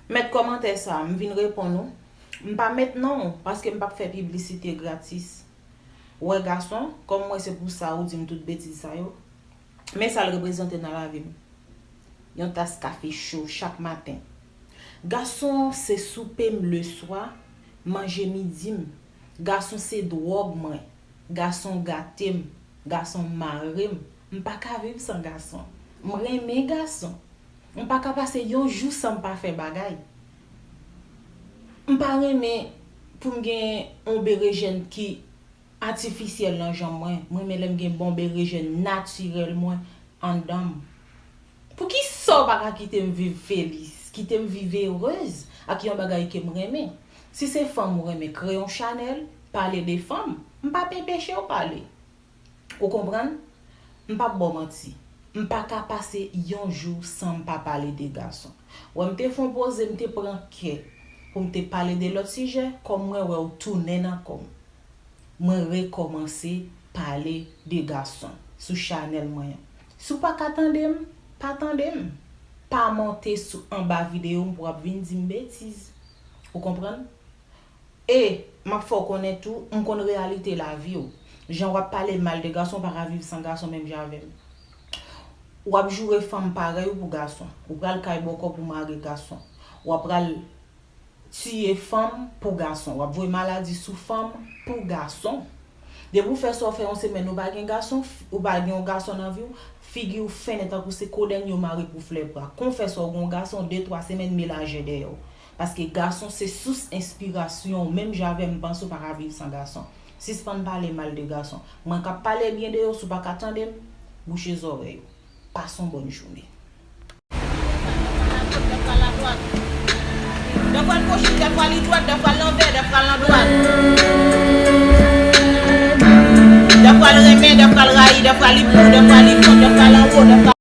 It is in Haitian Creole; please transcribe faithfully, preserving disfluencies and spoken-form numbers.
Mèt kòmantè sa, m vin reponn ou. M pa mèt non, paske m p ap fè piblisite gratis. Ou wè gason, kòm m wè se pou sa ou di m tout betiz sa yo. Men sa l reprezante nan lavi m. Yon tas kafe cho chak maten. Gason se soupe m leswa, manje midi m. Gason se dwòg mwen. Gason gate m. Gason mare m. M pa ka viv san gason. M renmen gason. M pa ka pase yon jou san m pa fè bagay. M pa renmen pou m gen yon berejèn ki atifisyèl nan janm mwen. M renmen lè m gen bon berejèn natirèl mwen anndan m. Poukisa w pa ka kite m viv felis, kite m viv erez ak yon bagay ke m renmen? Si se fanm ou renmen, kreye yon chanèl, pale de fanm. M p ap enpeche w pale. Ou konprann? M p ap ba w manti. M pa ka pase yon jou san m pa pale de gason. Wè m te fè yon poze, m te pran kè pou m te pale de lòt sijè, kòm mwen wè w tounen nan kò m. Mwen rekòmanse pale de gason sou chanèl mwen an. Si w pa ka tande m, pa tande m. Pa monte sou anba videyo m pou w ap vin di m betiz. Ou konprann? E, m ap fè w konnen tou, m konn reyalite lavi w. Jan w ap pale mal de gason, w pa ka viv san gason menm jan avè m. W ap joure fanm parèy ou pou gason. Ou pral kay bòkò pou mare gason. W ap pral tiye fanm pou gason. W ap voye maladi sou fanm pou gason. Depi w fè sa w fè yon semèn ou pa gen gason, ou pa gen yon gason nan vi w, figi w fennen tankou se kodèn yo mare pou flè pra. Kon w fè sa w gen yon gason, de, twa semèn, melaje dèyè w. Paske gason se sous enspirasyon w, menm jan avè m, m panse w pa ka viv san gason. Sispann pale mal de gason. Mwen k ap pale byen de yo, si w pa ka tande m, bouche zòrèy ou. Pase yon bòn jounen. Dèfwa l goch, dèfwa li dwat, dèfwa l anvè, dèfwa l andwat. Dèfwa l renmen, dèfwa l rayi, dèfwa li pou, dèfwa li kont, dèfwa l anwo, dèfwa